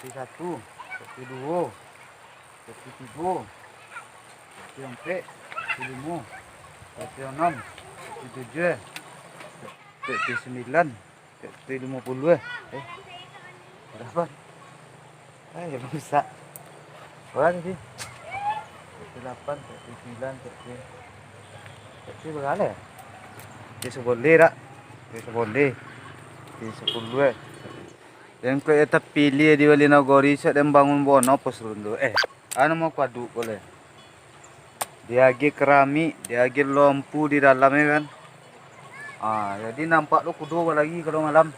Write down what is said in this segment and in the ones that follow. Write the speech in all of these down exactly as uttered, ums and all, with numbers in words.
Satu, satu duo, satu tigo, satu ampek, satu limo, satu anam, satu tujuah, satu sambilan, satu limo puluah. Eh, berapa? Ah, ya, rusak. Berapa tadi? Satu lapan, satu sambilan, satu, satu berapa ya? Satu saboleh tak? Satu saboleh. Satu sapuluah. Jan kok yo tapiliah di Wali Nagori, sak den bangun bono pos rundu. Eh, anu mau kuaduk ko lai. Diagiah keramik, diagiah lampu di dalam, ya kan. Ah, jadi nampak lo kudo lagi kalau malam.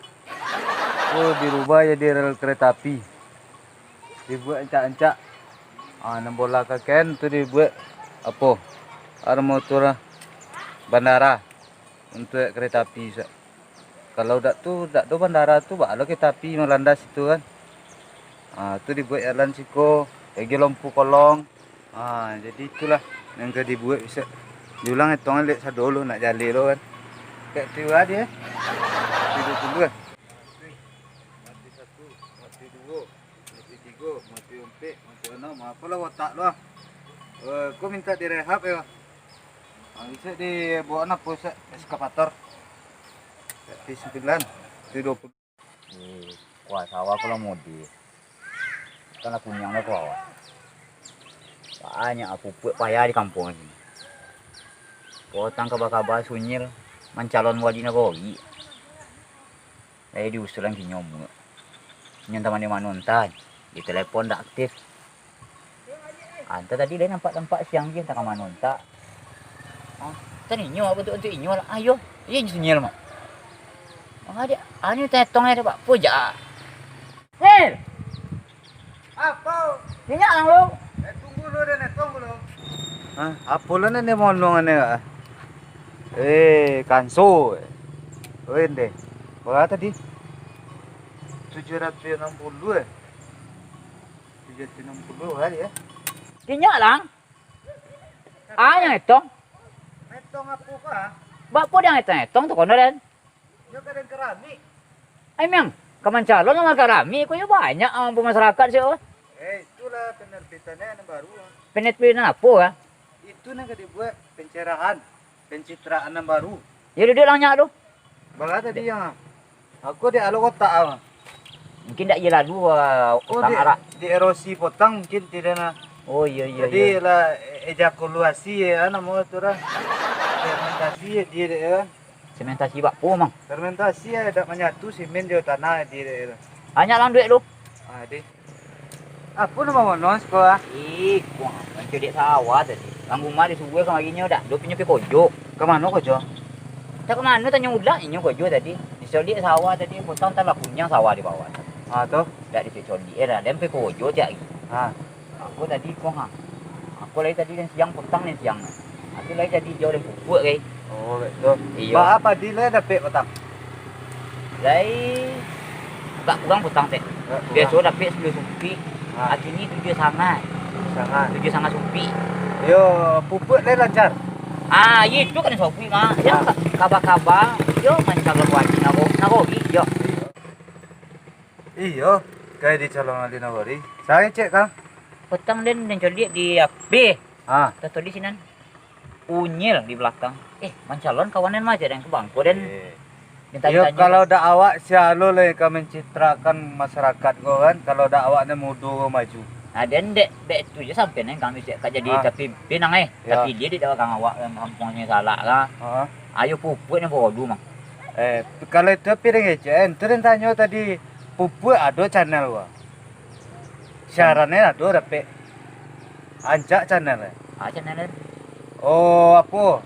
Oh, dirubah jadi rel kereta api. Dibuek ancak-ancak. Ah, nan bola kaken tu dibuek apo? Anu mau tu lah, bandara. Untuak kereta api sa-, kalau dak tu, dak ado bandara tu, baa lo kereta api malandas situ kan. Ha, tu dibuek jalan siko, lagi lampu kolong. Ha, jadi itulah nan ka dibuek bisa. Diulang etong dek sadolo nak jaleh lo kan. Kek tu lah dia. Tigo puluah. Mati satu, mati duo, mati tigo, mati ompek, mati anam. Apolah watak lo ah. Eh, ko minta direhab yo. Ah, bisa dibawa na pusat eskavator. Di sembilan, di dua puluh. Eh, kuah sawah kalau mudi. Kan lah kuniang dah kuah. Banyak pupuak payah di kampuang sini. Potang kaba-kaba sunyil mancalon wali nagori. Lai diusulan kinyo muak. Inyo antah mano-mano antah. Di telepon ndak aktif. Ah, antah tadi lai nampak-nampak siang je, antah ka mano antah. Ah, antah inyo, bantuak-bantuak inyo lah. Ayo, iyo inyo sunyil mah. Ah, dek, ah, ni tetong ni, dek, baa po jak. Hei! Apo? Inyak ang lu. Eh, tunggu lu, den etong lu. Hah? Apo lah nan dia monong ane, ah? Eh, kanso. Oi, ndeh. Bara tadi? Tujuah ratuih anam puluah, eh? Tujuah ratuih anam puluah kali, eh? Inyak lang. Ah, yang etong. Etong apo, Pak? Baa po yang etong-etong tu kono, den? Nyo ka den keramik. Ai, miang, ka mancalon lah keramik, ko yo banyak mampu masyarakat sih, oh. Eh, itulah penerbitannya nan baru, ah. Penerbitan apo, ah? Itu nan ka dibuek pencerahan, pencitraan nan baru. Yo, duduak lah nyak tu. Bara tadi yang, ah? Aku di alo kotak, ah. Mungkin dak je lalu, ah, oh, potang di, arak. Di erosi potang mungkin tidak nah. Oh, iyo, iyo, iyo. Jadi lah e-, ejakuluasi ya, namo tu lah. Fermentasi ya dia dek, ya. Sementasi bak po, Mang? Fermentasi ya, dak manyatu simen jo tanah di daerah. Banyak lang duit lu. Ah, deh. Apo namo mono siko, ah? Ih, kuah, mancaliak sawah tadi. Lang rumah disuruah kamarinyo dak, ado pinyo pai kojo. Ka mano kojo? Dak ka mano, tanyo ulak inyo kojo tadi. Dicaliak sawah tadi, potang antah lah kuniang sawah di bawah. Ah, tu? Dak dicaliak, eh, dah, den pai kojo tiok hari. Ah. Aku tadi ko, ha. Aku lai tadi den siang, potang den siang. Aku lai tadi jo den pupuak, kai. Oh, batua. Iyo. Baa padi lai dapek potang? Lai agak kurang potang, Tek. Agak kurang. Biaso dapek sapuluah sumpik. Ha. Kini tujuah satangah. Tujuah satangah. Tujuah satangah sumpik. Yo, pupuak lai lancar. Ah, iyo itu kan sumpik, Mak. Yang, ha, ka-, kaba-kaba, yo mancak labuah nagori, nagori, yo. Iyo. Iyo, kai di calon wali nagori. Sa ngecek, Kang? Potang den, den caliak di F B. Ah. Tato di sinan. Unyil di balakang. Eh, mancalon kawan den mah, cek den ka bangko den. Eh. Minta iyo, ditanyo. Kalau dak awak, sia lo lai ka mencitrakan masyarakat ko kan, kalau dak awak nan mudo ko maju. Nah, den dek, dek tu je sampai nan kami cek ka jadi, ah, tapi pinang, eh. Ya. Tapi dia di dalam awak dalam kampuang sini salah ka. Ah. Ayo pupuak nan bodoh mah. Eh, kalau itu tapi den ngecek, eh, itu den tanyo tadi, pupuak ado channel ko. Siarannyo ado dapek. Ancak channel e. Ah, channel e. Oh, apo?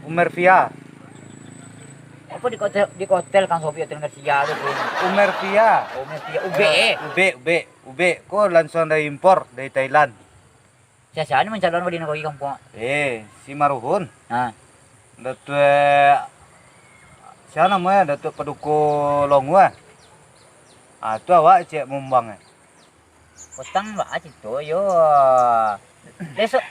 Umervia. Apo di kotel, di kotel Kang Sofi, hotel Mersia tu, tu? Umervia. Oh, Umervia. Ubek, eh? Ubek, ubek, ubek. Ko langsuang dari impor, dari Thailand. Sia-sia ni mancalon wali nagori kampuang? Eh, si Maruhun. Ha. Datuak, sia namonyo? Datuak Paduko Longu, eh? Ah, tu awak cek mumbang, eh. Potang baa cito yo. Besok,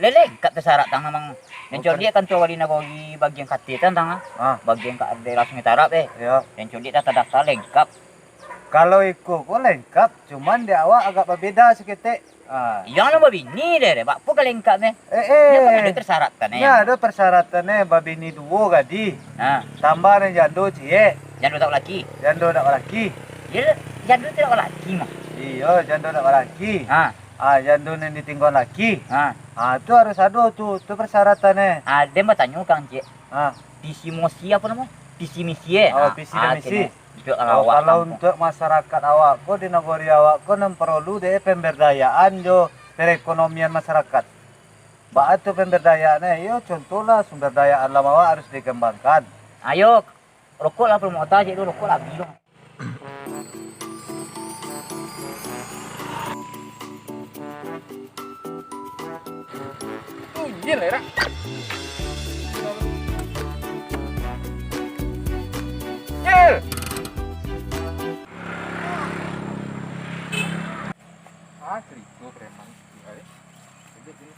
lai lengkap tasaratan memang. Den caliak kantua wali nagori bagian K T tantang, ah. Ah. Bagian ka daerah Sungai Tarab, eh. Yo. Den caliak daftar-daftar lengkap. Kalau iko ko lengkap, cuman di awak agak babeda saketek. Ah. Iyo, lah babini deh, deh. Bak apo ka lengkap, eh? Eh, eh. Iyo, kan ado persyaratan, eh. Iyo, ado persyaratan, eh. Babini duo gadi. Ha. Tambah nan jando ciek. Jando tak balaki. Jando tak balaki. Iyo, jando tak balaki mah. Iyo, jando tak balaki. Ha. Ah, jando nan ditinggal laki. Ha. Ah, tu harus ado tu, tu persyaratan, eh. Ah, den batanyo kang ciek. Ha. Visi misi apo namo? Visi misi, eh? Oh, visi dan misi. Kini. Oh, kalau untuak masyarakat awak ko, di nagori awak ko, nan paralu dek pemberdayaan jo perekonomian masyarakat. Baa tu pemberdayaan, eh? Iyo, contohlah, sumber daya alam awak harus dikembangkan. Ayo, rokok lah, promotor cek tu, rokok lah, abih tu. Tunjil, Ra. Jil! Ah, cerita preman. Ari. Duduk sini.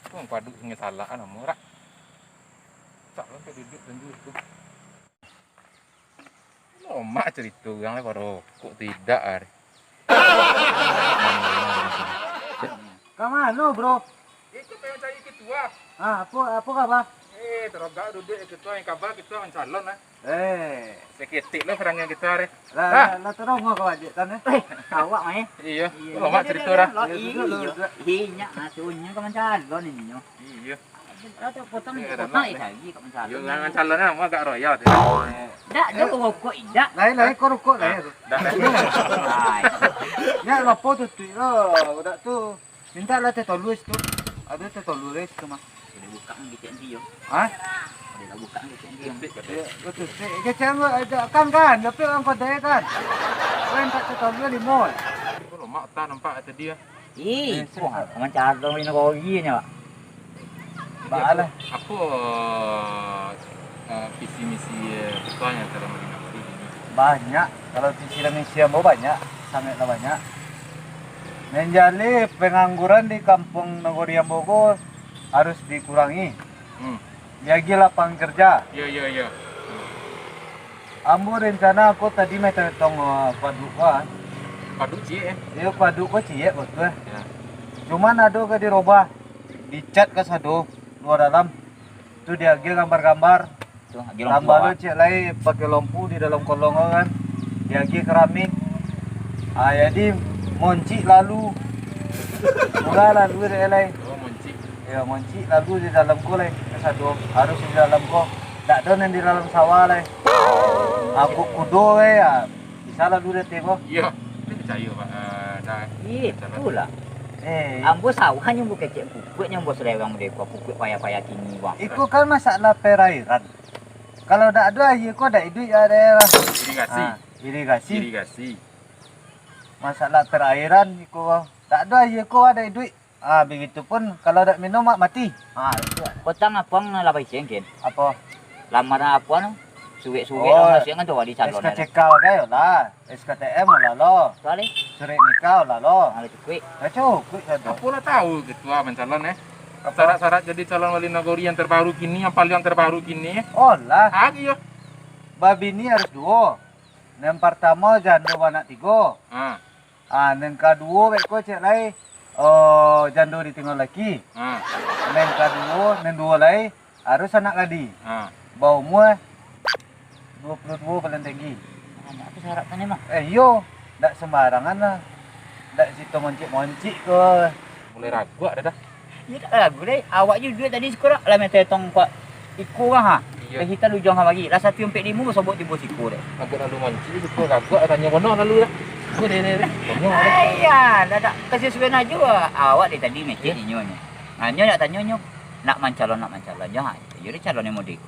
Kok kau aduk sungai salah, ah, namo, Ra? Tak sampai duduk dan duduk. Lomak cerita urang lah, baru kok tidak, ari. Ka mano, Bro? Itu pengen cari ketua. Ah, apo, apo kaba? Eh, tarogak duduk ketua, yang kaba ketua mancalon lah. Eh. Saketek lah sarangan kita, ari. Lah, lah, lah, tarungo ka wajik tan, eh. Eh, awak mah, eh. Iyo. Iyo, lomak cerita lah. Iyo, iyo. Inyo, ah, tu inyo ka mancalon inyo. Iyo. Atau potong, eh, potong dah, lagi kat mancalon. Yo, mancalon lah, agak royal tu. Dak, dak kau rokok, dak. Lain, lain, kau rokok lain tu. Dah. Ai. Nyak, lapo tu, tu, lo, dak tu. Minta lah teh tolus tu. Ado teh tolus tu mah. Ado buka ngecek nanti yo. Hah? Ado buka ngecek nanti yo. Yo, betul. Kecek kan, kan, tapi orang kota kan. Kan tak teh tolus limo. Itu lomak tak nampak tadi ya. Ih, eh, wah, mancalon ni kau gini, Pak. Jadi, baalah. Apo, apo, eh, visi misi, eh, ketua yang dalam negeri ini? Banyak. Kalau visi dan misi ambo banyak, sangatlah banyak. Nan jaleh, pengangguran di kampung nagori ambo ko harus dikurangi. Hmm. Diagiah lapangan kerja. Iyo, iyo, iyo. Ambo rencana ko tadi mah tentang, eh, paduk ko, ah. Paduk ciek, eh? Iyo, paduk ko ciek batua, eh. Ya. Cuman ado ka dirobah, dicat kasado, lua dalam. Tu diagiah gambar-gambar. Tu, agiah lampu. Tambah lo ciek lai pakai lampu di dalam kolong ko kan. Diagiah keramik. Ah, jadi moncik lalu. Murah lalu dek lai. Oh, moncik. Yo, moncik lalu di dalam ko lai. Kasado harus di dalam ko. Dak ado nan di dalam sawah lai. Angkuk kudo we, ya. Bisa lalu dek ko. Iyo, tu picayo, Pak. Eh, dah. Itulah. Eh. Ambo sawah nyo ambo kecek, pupuak nyo ambo selewang dek ko, pupuak payah-payah kini, Bang. Iko kan masalah perairan. Kalau dak ado aia ko dak iduik ado lah. Irigasi. Ah, irigasi. Irigasi. Masalah perairan iko, dak ado aia ko dak iduik. Ah, begitu pun kalau dak minum mak mati. Ah, itu. Potang apuang lah baisian, Ken. Apo? Lamaran apuang tu, suwek-suwek. Oh, lah masuak kan tu, wali calon. S K C K bagai lah. S K T M lah lo. Suwek nikah lah lo. Ah, cukuik. Dah cukuik kan tu. Apo lah tahu ketua mancalon, eh? Apo? Syarat-syarat jadi calon wali nagori yang terbaru kini, yang paling terbaru kini. Oh lah. Ah, iyo. Babini harus duo. Nan partamo jando banak tigo. Ah. Ah, nan kaduo beko cek lai, oh, jando ditinggal laki. Ah. Nan kaduo, nan duo lai, harus anak gadih. Ah. Baumua duo puluah duo paling tinggi. Banyak tu syarat kan emang? Eh, iyo, dak sembarangan lah. Dak sito moncik-moncik ko. Mulai raguak dah, dah. Iyo, dak ragu deh. Awak juo duduak tadi siko dak lah minta tong kuat. Iko urang ha. Iyo. Kahitan ujuang ha bagi. Lah satu ampek limo basobok tibo siko deh. Agak lalu mancik siko, raguak tanyo kono lalu dah. Ko deh, deh, deh. Kono dah. Aiya, dak, dak kasih suwen ajo. Awak deh tadi mecek inyo nyo. Ha, nyo nak tanyo nyo. Nak mancalon, nak mancalon. Yo, ha. Yo deh calon yang mudik.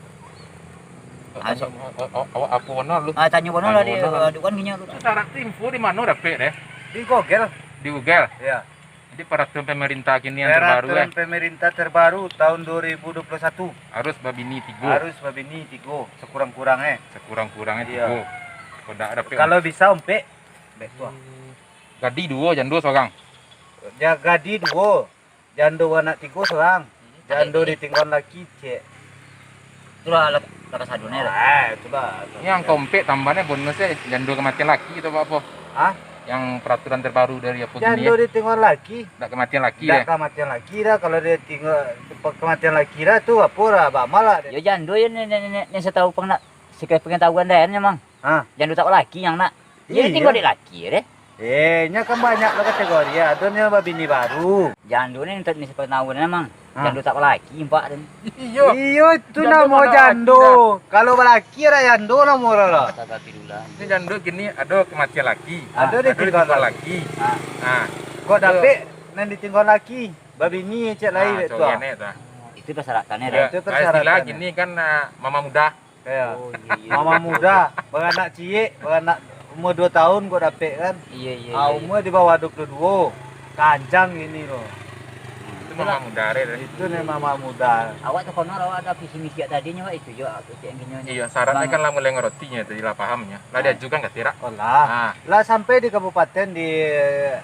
Awak apo kono lalu? Ah, tanyo kono lah di, eh, dukan kinyo tu. Syarat tu info di mano dapek deh? Di Google. Di Google? Iyo. Jadi, peraturan pemerintah kini yang terbaru, eh? Peraturan pemerintah terbaru tahun dua ribu dua puluh satu. Harus babini tigo. Harus babini tigo, sekurang-kurang, eh. Sekurang-kurang, eh, tigo. Iyo. Kok dak dapek, kalau bisa ompek, baik tu, ah. Gadih duo, jando sorang. Ya, gadih duo, jando anak tigo sorang. Jando ditinggal laki, cek. Itulah, lah, Salah sadonyo dah. Ah, itu lah. Yang kompek tambahnya bonus eh, jando kematian laki atau apa? Hah? Yang peraturan terbaru dari apa gini Jando ya? Ditinggal laki. Ndak kematian laki Ndak deh. Kematian laki dah. Kalau dia tinggal kematian laki dah tu apa lah, bak malah deh. Yo jando yo ni, ni, ni, ni setahu pang nak, sekali pengetahuan dah ni, Mang. Hah? Jando tak laki yang nak. Jadi Iyo. Tinggal dek laki deh. Eh, nyo kan banyak lah kategori. Ado nyo babini baru. Jando ni untuk ni sepuluh tahun emang. Ha. Jando tak laki, empat dan. Iyo. Iyo, itu Jando namo mana jando. Laki dah. Kalau balaki ada jando namo lah. Astagfirullah. Ini jando gini, ado kematian laki. Ha. Ado Ado ditinggal ditinggal laki. Ha. Ha. Kok Ado. Dapek nan ditinggal laki, babini cek lai Ha, dek tu. Cowok Ah. Nenek tu. Itu persyaratannya Ya, dah. Itu kalau istilah persyaratannya. Gini kan ah, mama muda. Ya. Oh, iya, iya. Mama muda, baranak ciek, baranak umur dua tahun kok dapek kan. Iya, iya, Ah, iya, iya. Umur di bawah dua puluh dua. Kancang ini loh. Itu mama muda re. Itu nih mama muda. Awak tu konon awak ada visi misi tadi nyo, Wak, itu juga aku cek gini. Iya, syaratnya Bang. Kan lah mulai ngerti nya tadi lah pahamnya. Lah Ah. Diajukan ka Tirak. Oh lah. Ah. Lah sampai di kabupaten di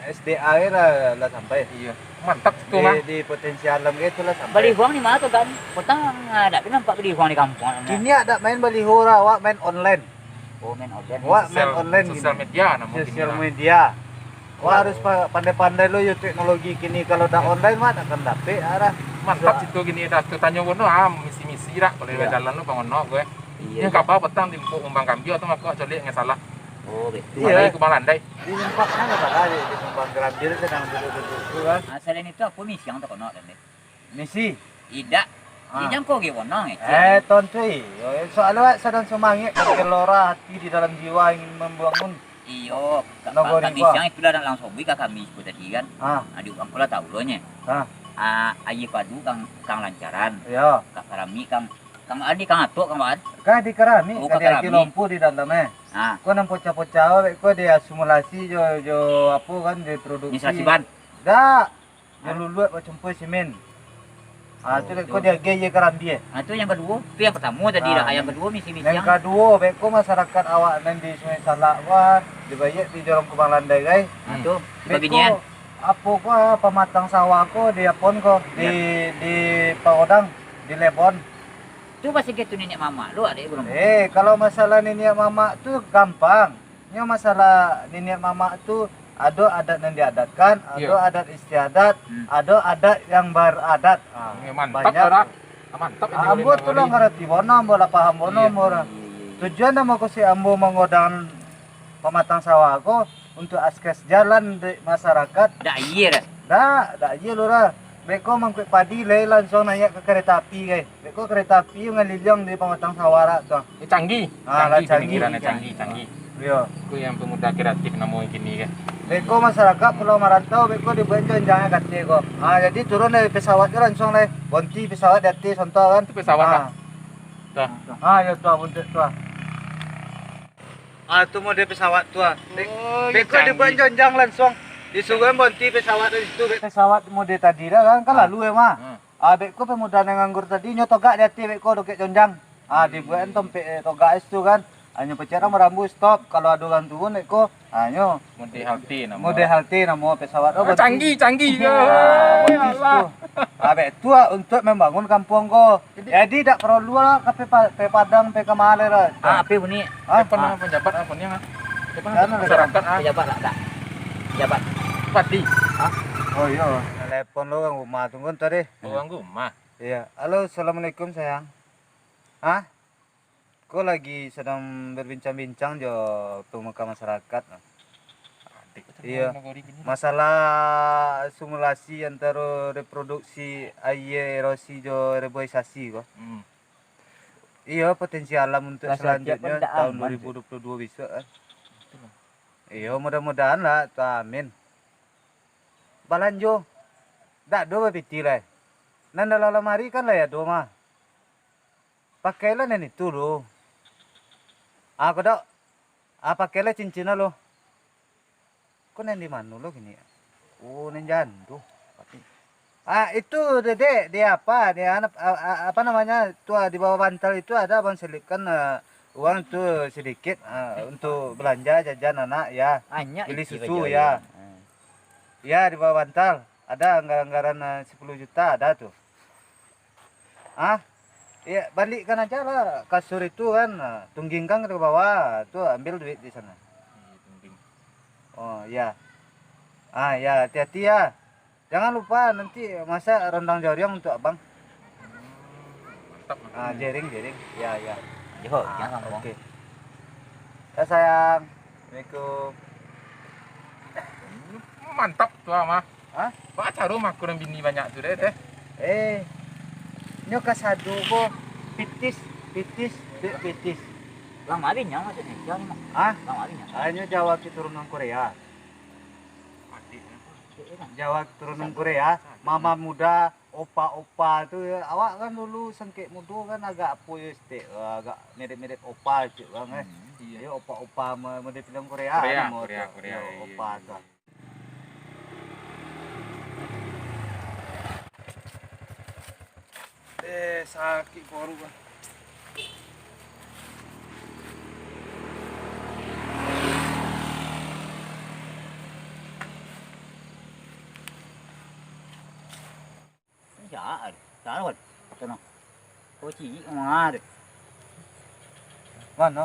S D A lah, lah sampai. Iya. Mantap tu mah. Di potensi alam gitu lah sampai. Balihuang di mana tu kan? Kota ndak pernah nampak balihuang di kampung. Kini ada main baliho lah, awak main online. Oh, main online. Awak main Sosial, online sosial gini. Media Namun kini Sosial lah. Media. Wah, harus pa-, pandai-pandai lo yo teknologi kini. Kalau dak online mah takkan dapek arah. Mantap situ gini dah tu tanyo kono ah misi-misi dah kalau Iya. Jalan lo bangun no gue. Iya, Yang iya. Kabar petang di empuk umbang kambia tu mako colik nggak salah. Oh, betul. Iya. Malah ikut malandai. Di tempat kan ada lah di, di Simpang Granbil sedang duduk-duduk tu kan. Ah, selain itu apa misi yang terkenal dan deh? Misi. Idak. Ah. Di jangko ge bonang eh. Eh, tontu iyo. Soalnya awak sadang semangat, gelora hati di dalam jiwa ingin membangun. Iyo, Nagori kan gua. Siang itulah nak langsung bui ka kami sebut tadi kan. Ah. Adik urang ko lah tahu lo nye. Ah. Ah, aye padu kang, kang lancaran. Iyo. Kak Karami kang, kang Adi kang Atok kang Wan. Kan di Karami, Oh, kan di Karami. Lompo di dalam eh. Ah. Ko nan pocah-pocah awak ko diasimilasi jo, jo apo kan, diproduksi. Administrasi ban. Dak. Jo luluak bacumpui simin. Ah, tu Oh, ko tu. Diagiah iye karambia. Ah, tu yang kaduo. Tu yang partamo tadi Ah, dah. Yang kaduo misi-misi yang yang kaduo, beko masyarakat awak nan di Sungai Salak ko, ah, dibaiak di Jorong Kubang Landai, kai. Ah, tu. Beko, Dibagi nian. Apo ko, ah, pamatang sawah ko di Apon ko, di, Ya. Di Pagodang, di Lebon. Tu pasal gitu niniak mamak lu, adik, belum? Eh, kalau masalah niniak mamak tu gampang. Nyo masalah niniak mamak tu, ado adat nan diadatkan, ado Iyo. Adat istiadat, Hmm. Ado adat yang baradat. Ah, Iyo, mantap, banyak. Ora. Ah, mantap ini Ah, ambo ulun tu lah ngarati bono, ambo lah paham bono, Iyo. Ambo lah. Iyo, iyo, iyo. Tujuan namo ko si ambo manggodang pamatang sawah ko, untuk akses jalan dek masyarakat. Dak aie dah. Dak, dak aie lo lah. Beko mangkuik padi lai lansuang naiak ka kareta api, kai. Beko kareta api ngaliliang di pamatang sawah rak tu. Eh, canggih. Ah, lah canggih, canggih. Pemikirannya canggih, canggih. Iyo. Itu yang pemuda kreatif namo kini, kan. Beko masyarakat Pulau Marantau, beko dibuek janjang kate ko. Ah, jadi turun dari pesawat tu lansuang lai. Bonti pesawat di ateh, contoh kan. Itu pesawat, Ah. Pak? Tuh. Ah, ya tuh, bonti tuh. Ah, tu model pesawat tu ah. Be-, Oh, beko canggih. Dibuek janjang lansuang. Disuruah bonti pesawat dari situ. Be-, pesawat model tadi dah kan, kan Ah. Lalu ya, mah. Hmm. Ah, beko pemuda nan nganggur tadi, nyo togak di ateh beko dokek janjang. Ah, dibuek kan tompek, eh, togak situ kan. Hanyo pecah dah marambu stop. Kalau ado urang turun beko, ah, nyo. Model halte namo. Model halte namo pesawat. Oh, Ah, bonti. Canggih, canggih ke? Ah, bonti Ya Allah. Situ. Ah, bek tu ah, untuk membangun kampung ko. Jadi, dak perlu lah ka pe pa-, pe Padang, pe ka ma lai lah. Ah, ape bunyi? Ah, Siapa nama pejabat apa ni, ah? Siapa nama Jangan, masyarakat, ah? Pejabat lah, dak. Pejabat. Bupati. Hah? Oh, iyo. Telepon lo urang rumah tu kan tadi. Urang rumah? Iyo. Halo, assalamualaikum, sayang. Hah? Ko lagi sadang berbincang-bincang jo pemuka masyarakat. Adik tu Iyo. Nagori gini. Masalah asimilasi antaro reproduksi aia erosi jo reboisasi ko. Hmm. Iyo, potensi alam untuk Lah, setiap selanjutnya pun dak tahun aman, dua ribu dua puluh dua besok kan. Betul lah. Iyo, mudah-mudahan lah, tu amin. Balanjo. Dak ado bapiti lai. Nan dalam lamari kan lai ado mah. Pakailah nan itu lo. Ah, kodok. Ah, pakailah cincin lo. Ko nan di mano lo kini? Oh, nan jando. Ah, itu dedek, di apa? Di anak, ah, ah, apa namanya? Tu ah, di bawah bantal itu ada abang selipkan, eh, uang tu sedikit, eh, untuk belanja jajan anak ya. Banyak Beli isi susu baju ya. Ya. Hmm. Ya, di bawah bantal ada anggaran-anggaran, eh, sepuluh juta ada tu. Ah, Ya, balikkan aja lah kasur itu kan, nah, tunggingkan ke bawah, tu ambil duit di sana. Oh, ya. Ah, ya, hati-hati ya. Jangan lupa nanti masak rendang jariang untuk abang. Mantap. Ah, jering, jering. Ya, ya. Yo, ah, jangan, Bang. Oke. Ya, sayang. Assalamualaikum. Mantap tu, ah, mah. Hah? Baa caro mako nan bini banyak tu, deh, deh. Eh, nyo kasado ko pitis, pitis, dek pitis. Urang ma bini nyo mukasuiknyo, nyo ni, mah? Hah? Urang ma bini nyo? Ah, nyo Jawa keturunan Korea. Jawa keturunan Korea, mama muda, opa-opa tu, ya. Awak kan dulu sangkek mudo kan agak apo yo, sitek, agak mirip-mirip opa, cik, kan, eh. Hmm, iya. Yo, opa-opa mo-, model film Korea, Korea, kan, mo-, Korea, tu. Korea, yo, iya, opa iya, tu. Iya. Eh, sakik paruik, ah. Jahat, jahat, tenang. Kau cilik mah deh. Mano?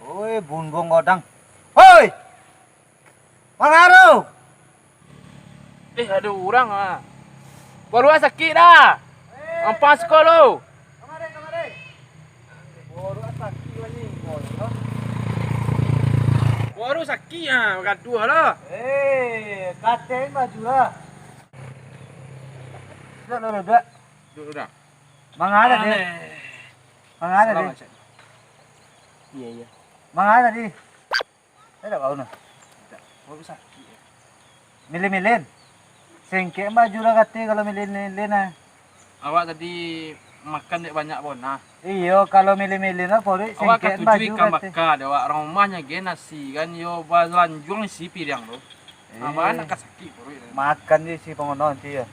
Oi, bunduang godang. Hoi! Mangaro! Eh, ado urang ah. Baruak sakik dah. Ampang siko lo. Baruak sakik ah, gaduah lah. Eh, katen baju lah. Duduak, duduak, duduak. Duduak, duduak. Manga tadi? Aneh. Manga tadi? Salam, Cak. Iya, iya. Manga tadi? Indak bau nah. Indak. Baru sakik, ya. Milin-milin. Sengkek baju lah kate kalau milin-milin nah. Awak tadi makan dek banyak bonah. Iyo, kalau milin-milin lah paruik sengkek baju kate. Awak katuju ikan bakar dek awak. Rumahnya gen nasi kan, yo balanjuang isi piriang tu. Eh. Abah nak ka sakik paruik tu. Makan je isi pangono nanti ya.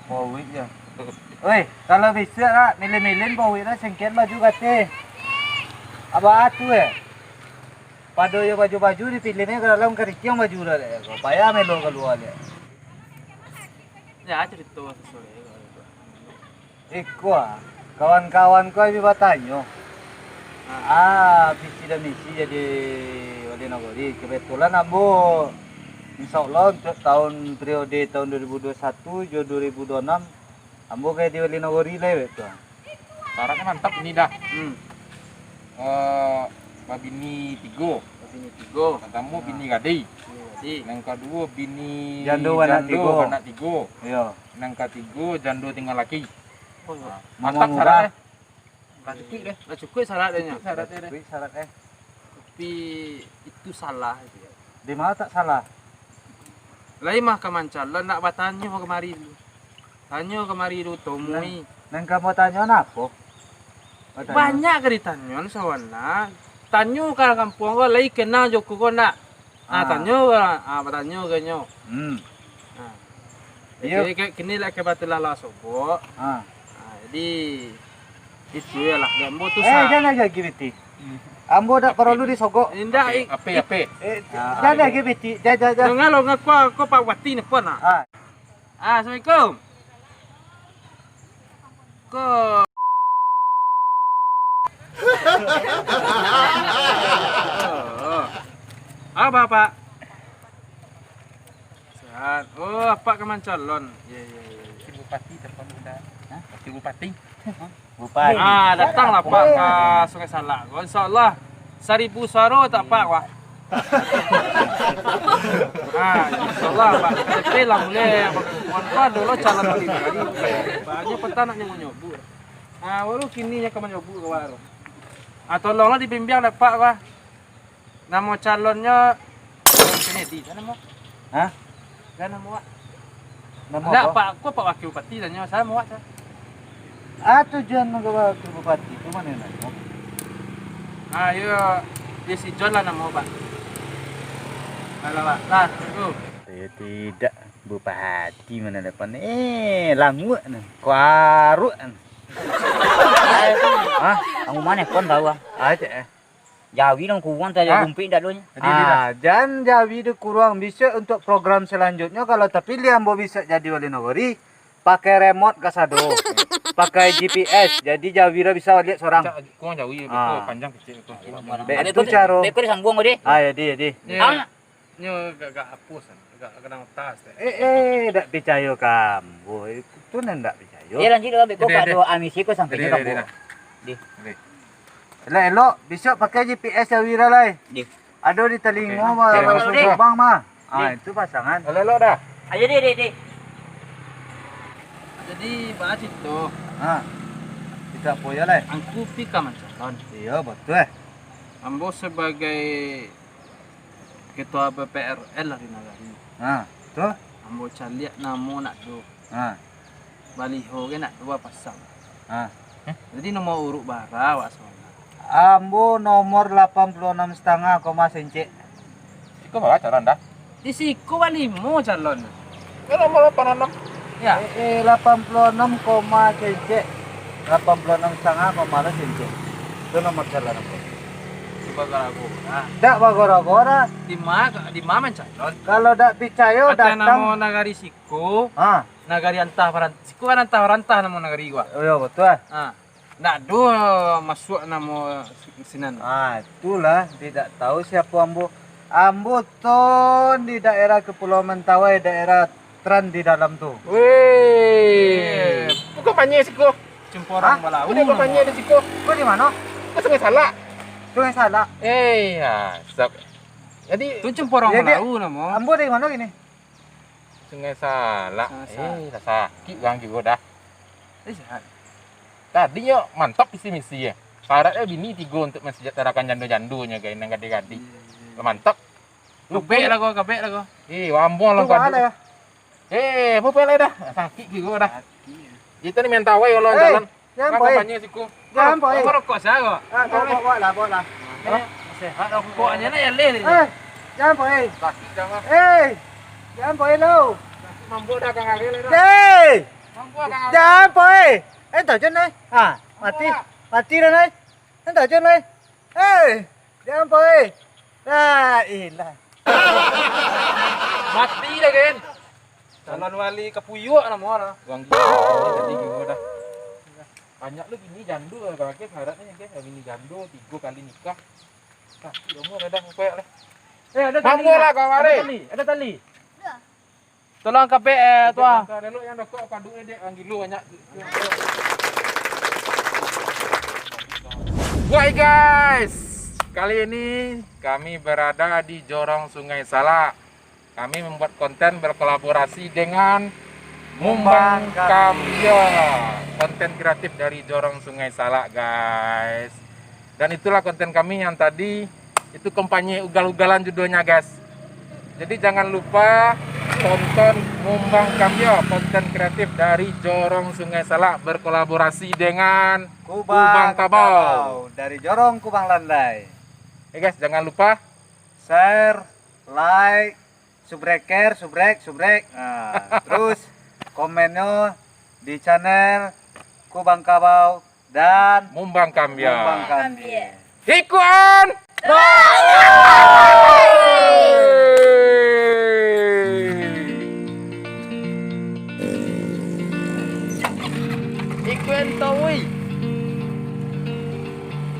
Paruik je. Oi, kalau bisa lah, milin-milin paruik lah, sengkek baju kate. Abah tu eh. Pado yo baju-baju dipilih ni ka dalam karikiang baju dah dek. Payah melo kalua dek. Ya, cerita sesuai. Iko ah, kawan-kawan ko bi batanyo. Ah, visi dan misi jadi wali nagori. Kebetulan ambo, insya Allah, untuk tahun, periode tahun dua ribu dua puluh satu jo dua ribu dua puluh enam, ambo ka jadi wali nagori lai, betul. Syaratnyo mantap ini dah. Hmm. Eh, babini tigo. Babini tigo. Pertamo bini gadih. Bini gadih. Nan kaduo bini jando banak tigo. Iyo. Nan katigo jando tingga laki. Oh, iyo. Mantap syarat, eh. Lah cukuik deh. Lah cukuik syarat deh nyo. Cukuik syarat deh. Cukuik syarat, eh. Tapi itu salah itu ya. Di ma tak salah? Lai mah ka mancalon, nak batanyo kamari dulu. Tanyo kamari dulu, tomui. Nan, nan ka batanyo apo? Batanyo. Banyak ka ditanyo sawana. Tanyo ka kampuang ko, lai kenal jo ko ndak? Ah, tanyo ka, ah, batanyo ka nyo. Hmm. Ah. Iyo. Jadi, ka-, kini lah ka batulah lah sobok. Ah. Ah, jadi, itu yo lah. Ambo tu eh, sa- jan lagi, Biti. Hmm. Ambo dak paralu disogok. Indak, ape, ape? Eh, jan lagi, Biti. Jan, jan, jan. Dengar lo, ngaku aku Pak Bupati ni pun lah. Ah. Ah, assalamualaikum. Ko. Oh. Ah, Bapak. Sehat. Oh, Apak ka mancalon. Iya, iya, iya, iya. Wakil bupati telepon udah. Hah? Wakil bupati. Hah? Bupati. Ah, datanglah Pak ka Sungai Salak. Insyaallah, saribu suaro tak Pak, wah. Ah, insyaallah, Pak. K T P lah mulai. Wan Pak dulu calon balik tadi. Banyak petang nak nyebut-nyebut. Ah, baru kini nyo ka manyebut ka wak tu. Ah, tolonglah dibimbiang dek Pak, wah. Namo calonnyo Kennedy, sia namo? Hah? Sia namo wak? Namo ndak, apo? Pak, ko Pak Wakil Bupati tanyo, sia namo wak, sia? Ah, tu John Wakil Bupati, tu mano namo? Ah, iyo, iyo si John lah namo, Pak. Alah, Pak. Lah, assalamualaikum. Iyo tidak, Bupati mano depan. Eh, languak nah, karuak nah. Hah? Kamu mano kon tahu ah? Ah, cek eh. Jawi dong kuruang tu ado. Hah? Rumpik ndak donyo. Ah, jan jawi tu kuruang, bisa untuk program selanjutnya kalau tapilih ambo bisa jadi wali nagori, Pakai remote kasado. Pakai G P S. Jadi Jawira bisa lihat sorang. Cak, kurang jauh, Ah. betul, panjang kecil tu. Bek Ada tu kau, caro. bek kau disambuang kau deh. Ah, jadi, jadi. Iya. Ang- Nyo agak-agak hapus, agak kadang tas teh. Eh, eh, dak picayo ka ambo. Itu nan dak picayo. Ya, lanjut lah, beko Deh, deh. kado amisi ko sampai Deh, ni deh, kamu. deh, dah. Deh. Deh. Elok-elok, besok pakai G P S Jawira lai. Deh. Ado di talingo Oke. mah, Deh, langsung deh. Subang mah. Ah, Deh. itu pasangan. Elok-elok dah. Ayo, deh, deh, deh. Jadi, baa carito? Ha. Kita apo yo lai? Angku pi ka mancalon. Iyo, betul eh. Ambo sabagai Ketua B P R L dari nagari. Ha, tu? Ambo caliak namo nak do. Ha. Baliho ge nak do bapasang. Ha. Jadi nomor urut bara awak sabananyo? Ambo nomor lapan puluh enam setengah koma sencek. Siko bara calon dah? Di siko balimo calon. Kan nomor lapan enam. Ya. Eh, eh, lapan puluh enam koma sencek. Lapan puluh enam setengah koma sencek. Itu nomor calon ambo. Itu bagora-gora. Dak bagora-gora. Di ma, di ma mancalon? Kalau dak picayo, Ateh datang. namo nagari siko. Ha. Nagari antah parantah. Siko kan antah parantah namo nagari gua. Oh, yo, betul. Ha. Ndak ado masuak namo si-, sinan. Ah, itulah, tidak tahu siapa ambo. Ambo ton di daerah Kepulauan Mentawai, daerah Tran di dalam tu. Weh, bukan Panyai siko. Cemporong Hah? Balau. Bukan Panyai di siko. Kau di mana? Kau Sungai Salak. Sungai Salak. Eh, ya, sab-, Jadi, Tu Cemporong ya, dia, Balau namo. Ambo dari mana gini? Sungai Salak. Sungai Salak. Eh, lah sakik urang juo dah. Eh, sihat. Tadinyo mantap isi misi eh. Syaratnyo bini tigo untuk mensejahterakan jando-jandonyo, gai, nan gadih-gadih. Iya, iya. Lah mantap. Kabek lah ko, kabek lah ko. Eh, wambong lah Tu kadu. Mana ya? Eh, apo-apo lah dah. Sakik juo dah. Sakik, ya. Kita ni main tawai kalau Eh, jalan. Jangan, Boy. Kampanye siku. Jangan, Boy. Kau rokok saya kok. Ah, bawa, bawa, bawa lah, bawa lah. Ini sehat rokoknya nak ya leh. Eh, jangan, Boy. Sakit jangan. Eh, jangan, Boy, lo. Mampu dah kang Ariel dah. Eh, Mampu kang Ariel. Jangan, Boy. Eh, tak jangan, eh. Ha, mati. Mampu lah. Mati dah, eh. Eh, tak jangan, eh. Eh, jangan, Boy. La ilah. Mati dah, Gen. Calon wali Kapuyuak namo lah. Wang gila, jadi gila dah. Banyak lu bini jando lah, bagi syaratnyo, kan, bini jando, tigo kali nikah. Sakik umua lah dah, koyak lah. Eh, ada tali, Mampu lah, Kak. Ada Waris. Tali, ada tali. Tolong kapek, eh, tuah. Angkat elok yang dokok, paduk ni, Dek. Wang gila banyak. Woi, guys, kali ini kami berada di Jorong Sungai Salak. Kami membuat konten berkolaborasi dengan Mumbang Mumbang Kambia. Kambia. Konten kreatif dari Jorong Sungai Salak, guys. Dan itulah konten kami yang tadi, itu kampanye ugal-ugalan judulnya, guys. Jadi jangan lupa tonton Mumbang Kambia, konten kreatif dari Jorong Sungai Salak berkolaborasi dengan Kubang Kubang Kabau. Kabau dari Jorong Kubang Landai. Oke, guys, jangan lupa Share, like, subreker, subrek, subrek. Nah, terus komennyo di channel Kubang Kabau dan Mumbang Kambia. Mumbang Kambia. Ikuan! Ikuan Tawi.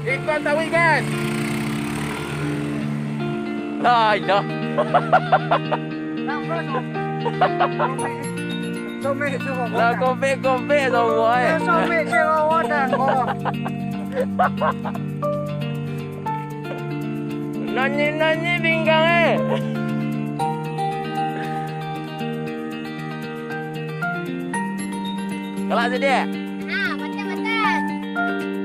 Ikuan Tawi, guys. Lah, ilah. Somik, somik. Lah, kopek-kopek tu, boy. Somik, somik, wadah, boy. Nonyi-nonyi pinggang, eh. Galak sadiak. Ah, macam-macam.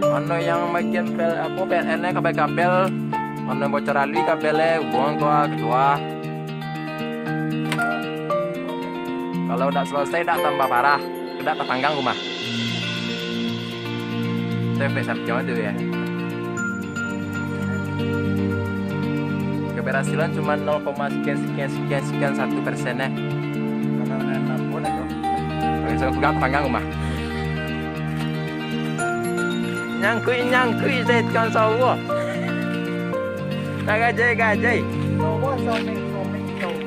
Mano yang bagian pel-, apo, P L N-nyo kabel-kabel, mano bocor alui kabelnyo, hubungan ko, ah, ketua. Kalau dak selesai, dak tambah parah, dak tatanggang rumah. Itu efek samping tu ya. Keberhasilan cuma nol koma sekian, sekian, sekian, sekian satu persen, eh. Kalau nak nampak dah tu. Kalau bisa aku gak tanggang rumah. Nyangkui-nyangkui setan sawo. Dah gajai-gajai. Sawo somik-somik sawo.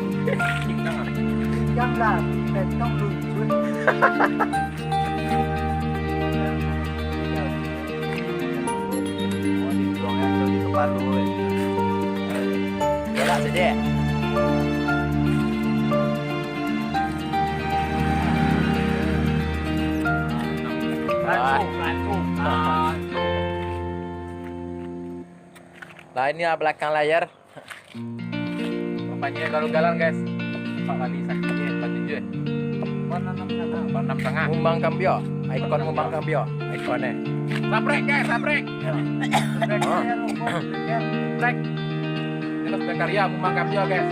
Janganlah, petong lucu. Oh, dibuang aja di kepala. Galak sajo. Wah. Nah, ini belakang layar. Kampanye Ugalan, guys. Empat kali sakit, eh, empat tujuh, eh. Empat enam setengah. Mumbang Kambio. Ikon Mumbang Kambio. Ikon, eh. Saprek, guys, saprek. Saprek. Saprek. Terus berkarya Mumbang Kambio, guys.